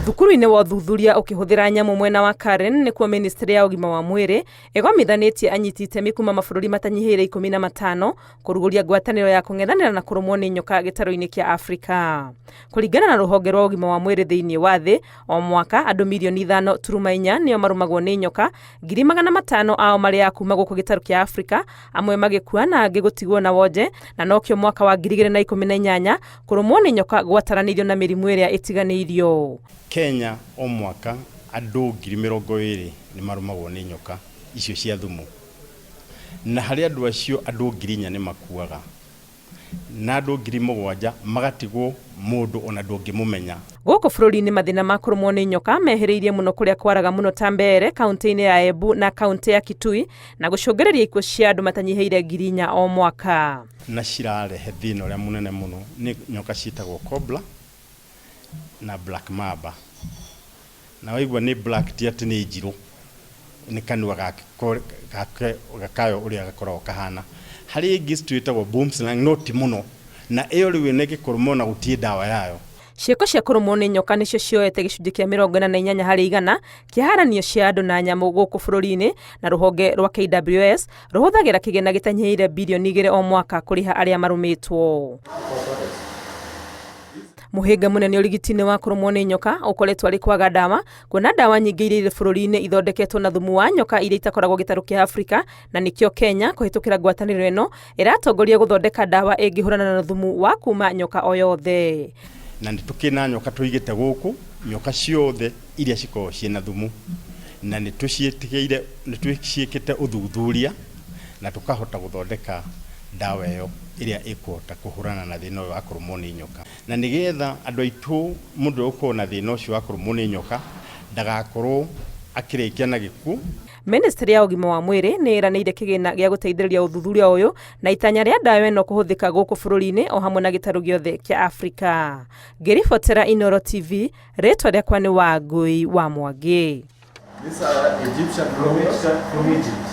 Thukuru-inĩ wa ũthuthuria ũkĩhũthĩra nyamũ mwena wa Karen nĩkuo ministry ya ũgima wa mwĩrĩ ĩgomithanĩtie anyiti itemi kuma mabũrũri matanyihĩire 15 kũrugũria ngwatanĩro ya kũng'ethanĩra na kũrũmwo nĩ nyoka gĩtarũ-inĩ kĩa Afrika. Kũringana na rũhonge rwa ũgima wa mwĩrĩ thĩinĩ wa thĩ, o mwaka andũ mirioni 5.4 nĩo marũmagwo nĩ nyoka, 500,000 ao marĩ a kuma gũkũ gĩtarũ kĩa Afrika, amwe magĩkua na angĩ gũtigwo na wonje, na nokĩo mwaka wa 2018 kũrũmwo nĩ nyoka gwataranĩirio na mĩrimũ ĩrĩa ĩtiganĩirio. Kenya o mwaka andũ 20,000 nĩ marũmagwo nĩ nyoka icio cia thumu, na harĩ andũ acio andũ 4,000 nĩ makuaga na andũ 7,000 magatigwo mũndũ ona ndũngĩmũmenya. Gũkũ bũrũri-inĩ mathĩna ma kũrũmwo nĩ nyoka mehĩrĩirie mũno kũrĩa kwaraga mũno ta Mbeere kauntĩ-inĩ ya Embu na kauntĩ ya Kitui na gũcũngĩrĩria ikuũ cia andũ matanyihĩire 4,000 o mwaka. Na cirarehe thĩna ũrĩa mũnene mũno nĩ nyoka ciĩtagwo cobra na black mamba. Na waigua nĩ black ti atĩ nĩ njirũ, nĩ kanua gake kayo ũrĩa gakoragwo kahana. Harĩ ĩngĩ twĩtagwo boomslang no ti mũno, na ĩyo rĩu ĩna ĩngĩkũrũma ona gũtirĩ ndawa yayo. Ciĩko cia kũrũmwo nĩ nyoka nĩcio cioete gĩcunjĩ kĩa 48 harĩ igana kĩa haranio cia andũ na nyamũ gũkũ bũrũri-inĩ, na rũhonge rwa KWS rũhũthagĩra kĩgĩna gĩtanyihĩire birioni 2 o mwaka kũrĩha arĩa marũmĩtwo. Mũhĩnga mũnene ũrigiti-inĩ wa kũrũmwo nĩ nyoka ũkoretwo arĩ kwaga ndawa, kuona ndawa nyingĩ iria irĩ bũrũri-inĩ ithondeketwo na thumu wa nyoka iria itakoragwo gĩtarũ kĩa Afrika, na nĩkĩo Kenya kũhĩtũkĩra ngwatanĩro ĩno ĩratongoria gũthondeka ndawa ĩngĩhũrana na thumu wa kuma nyoka o yothe. Na nĩ tũkĩrĩ na nyoka tũigĩte gũkũ, nyoka ciothe iria cikoragwo ciĩna thumu, na nĩ tũciĩtĩkĩire, nĩ tũciĩkĩte ũthuthuria na tũkahota gũthondeka ndawa ĩyo ĩrĩa ĩkũhota kũhũrana na thĩna ũyũ wa kũrũmwo nĩ nyoka. Na nĩgetha andũ aitũ mũndũ ũrĩa ũkoragwo na thĩna ũcio wa kũrũmwo nĩ nyoka ndagakorwo akĩrĩkia na gĩkuũ. Ministry ya ũgima wa mwĩrĩ nĩ ĩranĩire kĩgĩna gĩa gũteithĩrĩria ũthuthuria ũyũ na itanya rĩa ndawa ĩno kũhũthĩka gũkũ bũrũri-inĩ o hamwe na gĩtarũ gĩothe kĩa Afrika. Ngĩribotera Inooro TV, rĩtwa rĩakwa nĩ Wangũi wa Mwangi. These are Egyptian from Egypt.